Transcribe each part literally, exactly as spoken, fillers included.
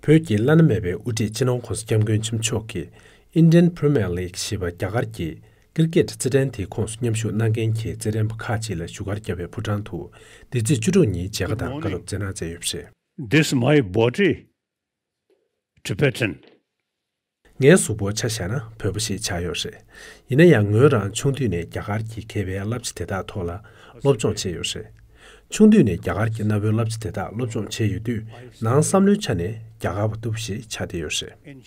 བོད་ཀྱི་བླ་ན་མེད་པའི་དབུ་ཁྲིད་སྤྱི་ནོར་༧གོང་ས་༧སྐྱབས་མགོན་ཆེན་པོ་མཆོག་གིས་Indian Premier League་ཞེས་པ་རྒྱ་གར་གྱི་ཀིར་ཀེད་རྩེད་འགྲན་དེའི་ཁོངས་སུ་མཉམ་ཞུགས་གནང་མཁན་གྱི་རྩེད་འགྲན་པ་ཁག་ཅིག་ལ་བཞུགས་སྒར་བརྒྱབ་པའི་ཕོ་བྲང་དུ། འདི་ཚེས་བཅུ་དྲུག་ཉིན་མཇལ་ཁ་དང་བཀའ་སློབ་སྩལ་གནང་མཛད་ཡོད་པ་རེད། This my body, Tibetan. ངའི་གཟུགས་པོ་ཆ་བཞག་ན་བོད་པ་ཞིག་ཆགས་ཡོད་རེད། ཡིན་ན་ཡང་ངོས་རང་ཆུང་དུས་ནས་རྒྱ་གར་གྱི་མཁས་པའི་བསླབ་བྱ་དེ་དག་ཐོག་ལ་སློབ་སྦྱོང་བྱས་ཡོད་རེད། ཆུང་དུས་ནས་རྒྱ་གར་གྱི་གནའ་བོའི་བསླབ་བྱ་དེ་དག་སློབ་སྦྱོང་བྱས་ཡོད་དུས། ནང་བསམ་བློའི་ཆ་ནས་རྒྱ་གར་བ་ལྟ་བུ་ཞིག་ཆགས་བསྡད་ཡོད་རེད།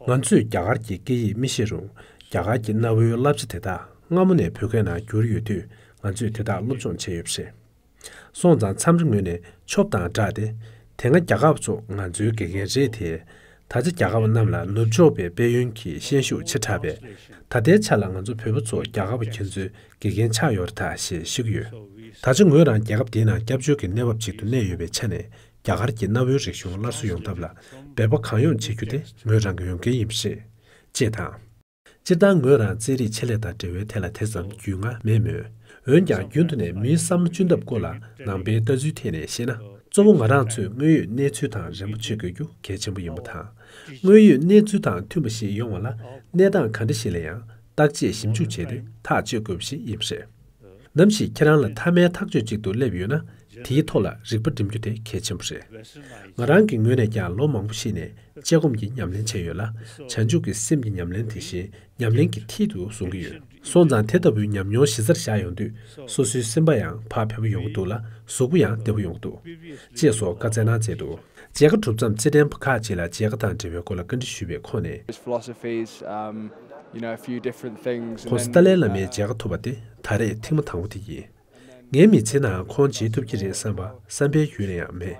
ང་ཚོས་རྒྱ་གར་གྱི་སྐད་ཡིག་མི་ཤེས་རུང་། རྒྱ་གར་གྱི་གནའ་བོའི་བསླབ་བྱ་དེ་དག་སྔ་མོ་ནས་བོད་སྐད་ནང་བསྒྱུར་ཡོད་དུས། ང་ཚོས་དེ་དག་སློབ་སྦྱོང་བྱས་ཡོད་པ་རེད། སོང་ཙང་མཚམས་རེ་ངོས་ནས་ཆོབ་དང་སྦྲགས་ཏེ། དེ་སྔ་རྒྱ་གར་བ་ཚོ་ང་ཚོའི་དགེ་རྒན་རེད་དེ། ད་ཆ་རྒྱ་གར་བ་རྣམས་ལ་ནུབ་ཕྱོགས་པའི་དཔལ་ཡོན་གྱི་ཤན་ཤུགས་ཆེ་དྲགས་པས། ད་ལྟའི་ཆ་ལ་ང་ཚོ་བོད་པ་ཚོ་རྒྱ་གར་བ་ཁྱེད་ཚོའི་དགེ་རྒན་ཆགས་ཡོད་རེད་ད་ཞེས་བཤད་ཀྱི་ཡོད། ད་ཆ་ངོས་རང་རྒྱལ་ཁབ་འདིའི་ནང་སྐྱབས་བཅོལ་གྱི་གནས་བབ་ཅིག་ཏུ་གནས་ཡོད་པའི་ཆ་ནས། རྒྱ་གར་གྱི་གནའ་བོའི་རིག་གཞུང་སླར་གསོ་ཡོང་ཐབས་ལ་འབད་པ་གང་ཡོང་བྱེད་རྒྱུ་དེ་ངོས་རང་གི་འོས་འགན་ཡིན་པ་རེད། ཅེས་དང་། སྤྱིར་བཏང་ངོས་རང་རྩེད་རིགས་ཆེད་ལས་དང་འབྲེལ་བའི་ཐད་ལ་དེ་ཙམ་རྒྱུས་མངའ་མེད་མོད། འོན་ཀྱང་རྒྱུན་དུ་ནས་མིའི་བསམ་བློ་གཅུན་ཐབས་སྐོར་ལ་ནང་པའི་ལྟ་ཚུལ་ཐད་ནས་བཤད་ན། གཙོ་བོ་ང་རང་ཚོས་དངོས་ཡོད་གནས་ཚུལ་དང་རན་པོ་ཆགས་དགོས་རྒྱུ་གལ་ཆེན་པོ་ཡིན་པ་དང་། དངོས་ཡོད་གནས་ཚུལ་དང་མཐུན་པ་ཞིག་ཡོང་བ་ལ་གནས་སྟངས་ག་འདྲ་ཞིག་ལ་ཡང་བརྟག་དཔྱད་ཞིབ་འཇུག་བྱས་ཏེ་ཐག་གཅོད་དགོས་པ་ཞིག་ཡིན་པ་རེད། ནམ་ཞིག་ཁྱེད་རང་ལ་མཐའ་མའི་ཐག་གཅོད་ཅིག་ཏུ་སླེབས་ཡོད་ན། དེའི་ཐོག་ལ་རིག་པ་འགྲིམ་རྒྱུ་དེ་གལ་ཆེན་པོ་རེད། ང་རང་གི་ངོས་ནས་ཀྱང་ལོ་མང་པོ་ཞིག་ནས་དཔྱད་སྒོམ་གྱི་ཉམས་ལེན་བྱས་ཡོད་ལ། བྱང་ཆུབ་ཀྱི་སེམས་ཀྱི་ཉམས་ལེན་དེ་བཞིན་ཉམས་ལེན་གྱི་མཐིལ་དུ་བཟུང་གི་ཡོད། སོང་ཙང་དེ་ལྟ་བུའི་ཉམས་མྱོང་གཞི་རྩར་བཞག་ཡོང་དུས། སོ་སོའི་སེམས་པ་ཡང་བག་ཕེབས་པོ་ཡོང་གི་འདུག་ལ། གཟུགས་པོ་ཡང་བདེ་པོ་ཡོང་གི་འདུག་ཅེས་སོགས་བཀའ་སྩལ་གནང་མཛད་འདུག་མཇལ་ཁ་གྲུབ་མཚམས་རྩེད་འགྲན་པ་ཁག་ཅིག་ལ་མཇལ་ཁ་དང་འབྲེལ་བའི་སྐོར་ལ་བཀའ་འདྲི་ཞུས་པའི་ཁོངས་ནས། Philosophies, um, you know, a few different things, and ༧གོང་ས་ཏཱ་ལའི་བླ་མའི་མཇལ་ཁ་ཐོབ་པ་དེ་ད་རེས་ཐེངས་མ་དང་པོ་དེ་ཡིན། ངའི་མི་ཚེའི་ནང་ཁོང་མཇལ་ཐུབ་ཀྱི་རེད་བསམ་པ་བསམ་པའི་ཡུལ་ནས་ཡང་མེད།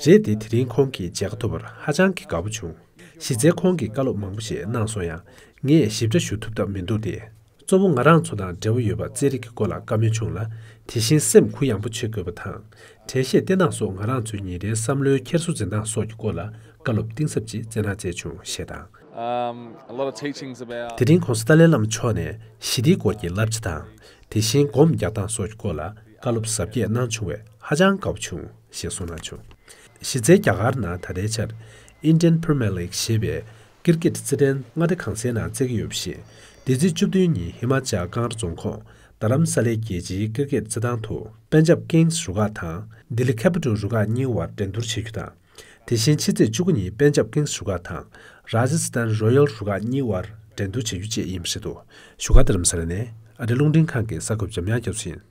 རེད་དེ། དེ་རིང་ཁོང་གིས་མཇལ་ཁ་ཐོབ་པར་ཧ་ཅང་གི་དགའ་པོ་བྱུང་། གཞི་རྩའི་ཁོང་གིས་བཀའ་སློབ་མང་པོ་ཞིག་གནང་སོང་ཡང་། ངས་ཞིབ་ཕྲ་ཞུ་ཐུབ་ཐབས་མི་འདུག་སྟེ། གཙོ་བོ་ང་རང་ཚོ་དང་འབྲེལ་བ་ཡོད་པ་རྩེད་རིགས་ཀྱི་སྐོར་ལ་བཀའ་མོལ་བྱུང་ལ། དེ་བཞིན་སེམས་གུ་ཡངས་པོ་བྱེད་དགོས་པ་དང་། གྲལ་བཤད་བསྟེན་སྟངས་སོགས་ང་རང་ཚོའི་ཉིན་རེའི་བསམ་བློའི་འཁྱེར་སོ་འཛིན་སྟངས་སོགས་ཀྱི་སྐོར་ལ་བཀའ་སློབ་གཏིང་ཟབ་ཅིག་སྩལ་གནང་མཛད་བྱུང་ཞེས་དང་། Um, a lot of teachings about དེ་རིང་༧གོང་ས་ཏཱ་ལའི་བླ་མ་མཆོག་ནས་ཞི་བདེའི་སྐོར་གྱི་བསླབ་བྱ་དང་། དེ་བཞིན་སྒོམ་རྒྱག་སྟངས་སོགས་ཀྱི་སྐོར་ལ་བཀའ་སློབ་ཟབ་རྒྱས་གནང་བྱུང་བས་ཧ་ཅང་དགའ་པོ་བྱུང་ཞེས་གསུངས་གནང་བྱུང་། གཞི་རྩའི་རྒྱ་གར་ནང་ད་ལྟའི་ཆར་Indian Premier League ཞེས་པའི་ཀིར་ཀེད་རྩེད་འགྲན་མངའ་སྡེ་གང་སའི་ནང་རྩེ་གི་ཡོད་པ་བཞིན། འདི་ཚེས་བཅུ་བདུན་ཉིན་ཧི་མ་ཅལ་ཀང་ར་རྫོང་ཁོངས་རྡ་རམ་ས་ལའི་རྒྱལ་སྤྱིའི་ཀིར་ཀེད་རྩེད་ཐང་དུ་པན་ཇབ་ཀིངས་རུ་ཁག་དང་ལྡི་ལི་ཁེ་པི་ཊལ་རུ་ཁག་གཉིས་དབར་འགྲན་བསྡུར་བྱེད་རྒྱུ་དང་། དེ་བཞིན་ཕྱི་ཚེས་བཅུ་དགུ་ཉིན་པན་ཇབ་ཀིངས་རུ་ཁག་དང་ར་ཇ་སི་ཐན་རོ་ཡལ་རུ་ཁག་གཉིས་དབར་འགྲན་བསྡུར་བྱེད་རྒྱུ་བཅས་ཡིན་པ་རེད་འདུག་བཞུགས་སྒར་རྡ་རམ་ས་ལ་ནས་ཨ་རི་རླུང་འཕྲིན་ཁང་གི་གསར་འགོད་པ་འཇམ་དབྱངས་སྐྱབས་སུ་ཡིན།